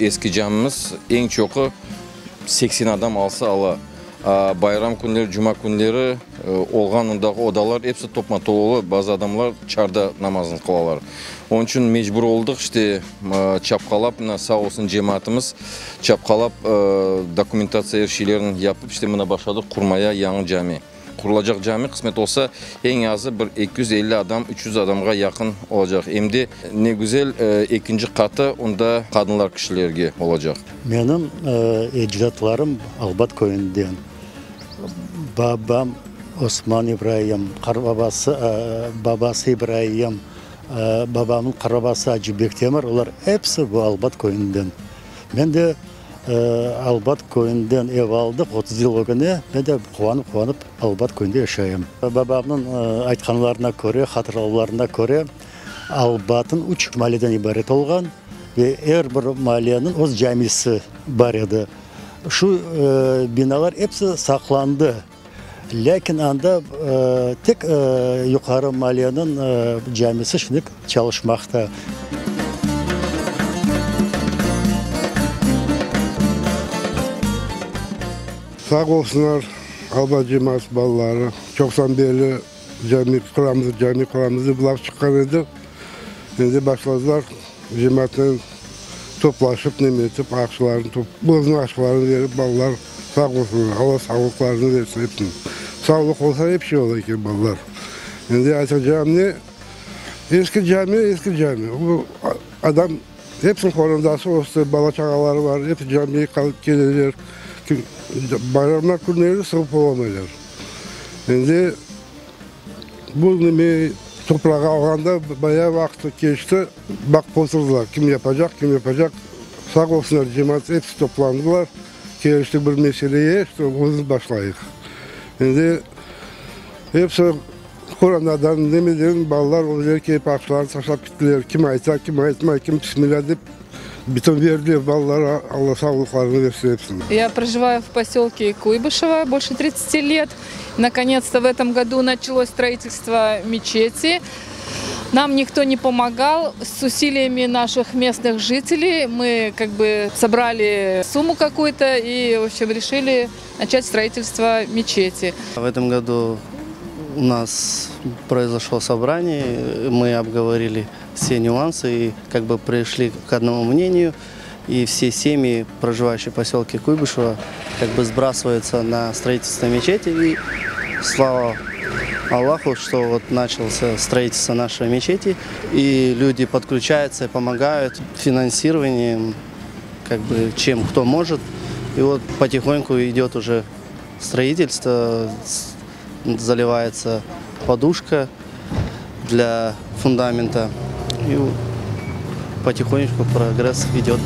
eski camimiz eñ çoqu 80 adam alsa ala. Bayram künleri, cuma künleri olğan ondağı odalar episi topma-tolu ola, bazı adamlar çarda namazını qılalar. Onıñ içün mecbur oldıq, işte, çapqalap, mına sağ olsun cemaatımız, çapqalap dokumentatsiya er şeylerini yapıp, işte, mına başladıq qurmaya yañı cami. Qurulacaq cami, qısmet olsa, eñ azı bir 250 adam, 300 adamğa yaqın olacaq. Em de ne güzel, ekinci qatı onda qadınlar kişilerge olacaq. Menim ecdatlarım Albat köyünden. Babam Osman İbraim, qarbabası, babası İbraim, babamnıñ qarbabası Acı Bektemir, olar episi bu Albat köyünden. Men de Albat köyünden ev aldıq 30 yıl ögüne, men de quvanıp-quvanıp Albat köyünde yaşayım. Babamnıñ aytqanlarına köre, hatıralarına köre, Albatın üç malleden ibaret olğan ve er bir malleniñ öz camisi bar edi. Şu binalar episi saqlandı, lâkin anda tek yuqarı malleniñ camisi şimdi çalışmaqta. Sağ olsunlar Albat cemaat balaları, çoqtan berli cami quramız, cami quramız dep laf çıqqan edi. Endi başladılar cemaatnen toplaşıp, neme etip, aqşılarını top, özüniñ aqşılarını berip balalar sağ olsunlar, Alla sağlıqlarını bersin hepsine. Sağlıq olsa ep şey ola eken balalar. Endi aytacağım ne, eski cami, eski cami. O adam hepsiniñ qorantası östi, bala-çağaları bar, hepsi camiye keleler. Bayramlar künleri sığıp olamaylar. Endi Bu neme toprağı alğanda bayağı vaqıt keçti, baqıp oturdılar, kim yapacaq, kim yapacaq. Sağ olsunlar, cemaat episi toplandılar, keliştik bir meseleye, şto özümiz başlayıq. Endi episi qoranadan, nemeden balalar özleri kelip aqşalarını taşlap kettiler, kim ayta, kim aytmay, kim bismillâ dep, bütün berdiler balalara, Alla sağlıqlarını bersin episine. Ya prоживаю в поселке Куйбышево больше 30 лет. Наконец-то в этом году началось строительство мечети. Нам никто не помогал. С усилиями наших местных жителей мы как бы собрали сумму какую-то и, в общем, решили начать строительство мечети. В этом году у нас произошло собрание, мы обговорили все нюансы и как бы пришли к одному мнению. И все семьи, проживающие в поселке Куйбышево, как бы сбрасываются на строительство мечети. И слава Аллаху, что вот начался строительство нашей мечети, и люди подключаются и помогают финансированием, как бы чем кто может. И вот потихоньку идет уже строительство, заливается подушка для фундамента. И потихонечку прогресс идет.